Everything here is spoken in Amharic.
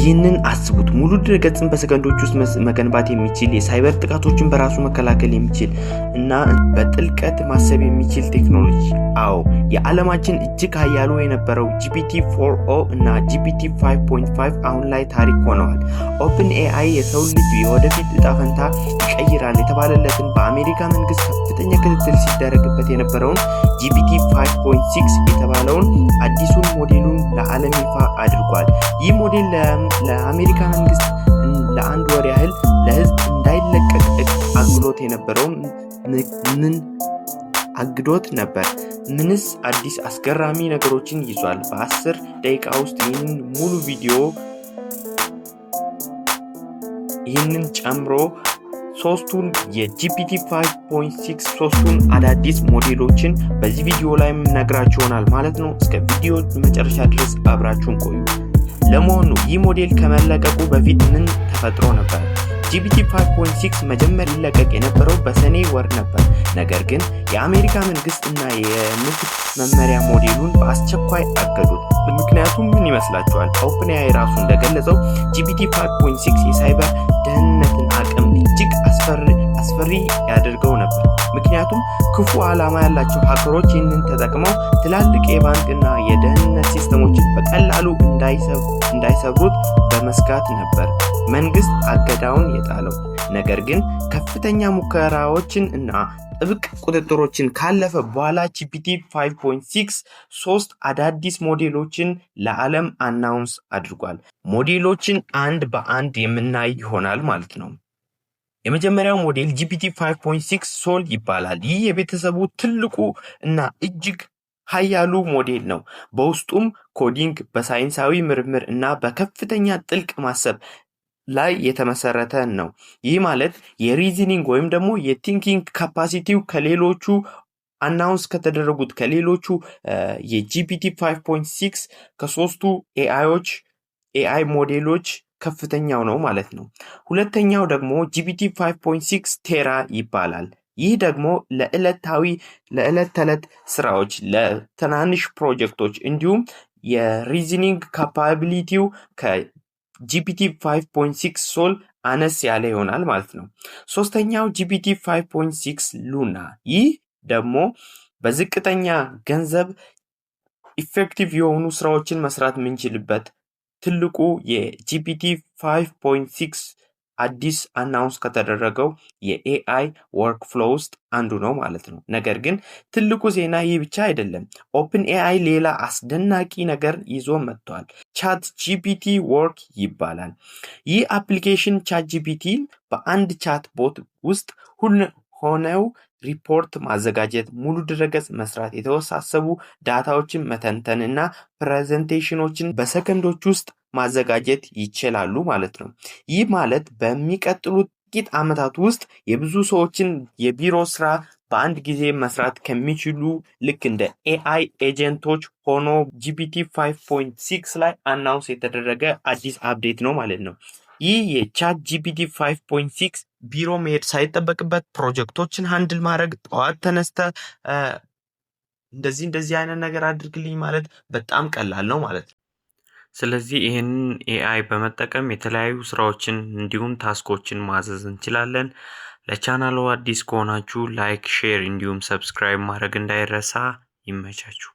ይህንን አስቡት። ሙሉ ድረገጽን በሰከንዶች ውስጥ መገንባት የሚችል፣ የሳይበር ጥቃቶችን በራሱ መከላከል የሚችል እና በጥልቀት ማሰብ የሚችል ቴክኖሎጂ። አዎ፣ የዓለማችን እጅግ ኃያሉ የነበረው GPT 4o እና GPT 5.5 አሁን ላይ ታሪክ ሆነዋል። OpenAI የሰው ልጅ የወደፊት እጣ ፈንታ ይቀይራል የተባለለትን፣ በአሜሪካ መንግስት ከፍተኛ ክትትል ሲደረግበት የነበረውን GPT 5.6 የተባለውን አዲሱን ሞዴሉን ለዓለም ይፋ አድርጓል። ይህ ሞዴል ለአሜሪካ መንግስት ለአንድ ወር ያህል ለህዝብ እንዳይለቀቅ አግዶት የነበረውን ምን አግዶት ነበር? ምንስ አዲስ አስገራሚ ነገሮችን ይዟል? በ10 ደቂቃ ውስጥ ይህንን ሙሉ ቪዲዮ ይህንን ጨምሮ ሶስቱን የ GPT 5.6 ሶስቱን አዳዲስ ሞዴሎችን በዚህ ቪዲዮ ላይ የምነግራችሁ ይሆናል ማለት ነው። እስከ ቪዲዮ መጨረሻ ድረስ አብራችሁን ቆዩ። ለመሆኑ ይህ ሞዴል ከመለቀቁ በፊት ምን ተፈጥሮ ነበር? GPT 5.6 መጀመሪያ ሊለቀቅ የነበረው በሰኔ ወር ነበር። ነገር ግን የአሜሪካ መንግስት እና የንግድ መመሪያ ሞዴሉን በአስቸኳይ አገዱት። ምክንያቱም ምን ይመስላችኋል? OpenAI ራሱ እንደገለጸው GPT 5.6 የሳይበር ደህንነትን አቅም እጅግ አስፈሪ ያደርገው ነበር። ምክንያቱም ክፉ ዓላማ ያላቸው hacker ኦች ይህንን ተጠቅመው ትላልቅ የባንክ እና የደህንነት system ኦችን በቀላሉ እንዳይሰብሩት በመስጋት ነበር መንግስት እገዳውን የጣለው። ነገር ግን ከፍተኛ ሙከራዎችን እና ጥብቅ ቁጥጥሮችን ካለፈ በኋላ GPT 5.6 ሶስት አዳዲስ ሞዴሎችን ለዓለም announce አድርጓል። ሞዴሎችን አንድ በአንድ የምናይ ይሆናል ማለት ነው። የመጀመሪያው ሞዴል GPT 5.6 Sol ይባላል። ይህ የቤተሰቡ ትልቁ እና እጅግ ኃያሉ ሞዴል ነው። በውስጡም coding፣ በሳይንሳዊ ምርምር እና በከፍተኛ ጥልቅ ማሰብ ላይ የተመሰረተ ነው። ይህ ማለት የ reasoning ወይም ደግሞ የ thinking capacity ው ከሌሎቹ announce ከተደረጉት ከሌሎቹ የ GPT 5.6 ከሶስቱ AI ዎች AI ሞዴሎች ከፍተኛው ነው ማለት ነው። ሁለተኛው ደግሞ GPT 5.6 Terra ይባላል። ይህ ደግሞ ለዕለታዊ ለዕለት ተዕለት ስራዎች፣ ለትናንሽ ፕሮጀክቶች እንዲሁም የ reasoning capability ው ከ GPT 5.6 Sol አነስ ያለ ይሆናል ማለት ነው። ሶስተኛው GPT 5.6 Luna፣ ይህ ደግሞ በዝቅተኛ ገንዘብ effective የሆኑ ስራዎችን መስራት የምንችልበት ትልቁ የ GPT 5.6 አዲስ announce ከተደረገው የ AI workflow ውስጥ አንዱ ነው ማለት ነው። ነገር ግን ትልቁ ዜና ይህ ብቻ አይደለም። OpenAI ሌላ አስደናቂ ነገር ይዞ መጥቷል። ChatGPT Work ይባላል። ይህ application ChatGPT ን በአንድ chatbot ውስጥ ሆነው ሪፖርት ማዘጋጀት፣ ሙሉ ድረገጽ መስራት፣ የተወሳሰቡ data ዎችን መተንተን እና presentation ኦችን በሰከንዶች ውስጥ ማዘጋጀት ይችላሉ ማለት ነው። ይህ ማለት በሚቀጥሉት ጥቂት ዓመታት ውስጥ የብዙ ሰዎችን የቢሮ ስራ በአንድ ጊዜ መስራት ከሚችሉ ልክ እንደ AI agent ኦች ሆኖ GPT 5.6 ላይ announce የተደረገ አዲስ update ነው ማለት ነው። ይህ የ ChatGPT 5.6 ቢሮ መሄድ ሳይጠበቅበት ፕሮጀክቶችን handle ማድረግ፣ ጠዋት ተነስተ እንደዚህ እንደዚህ አይነት ነገር አድርግልኝ ማለት በጣም ቀላል ነው ማለት ነው። ስለዚህ ይህንን AI በመጠቀም የተለያዩ ስራዎችን እንዲሁም task ኦችን ማዘዝ እንችላለን። ለቻናሉ አዲስ ከሆናችሁ like፣ share እንዲሁም subscribe ማድረግ እንዳይረሳ። ይመቻችሁ።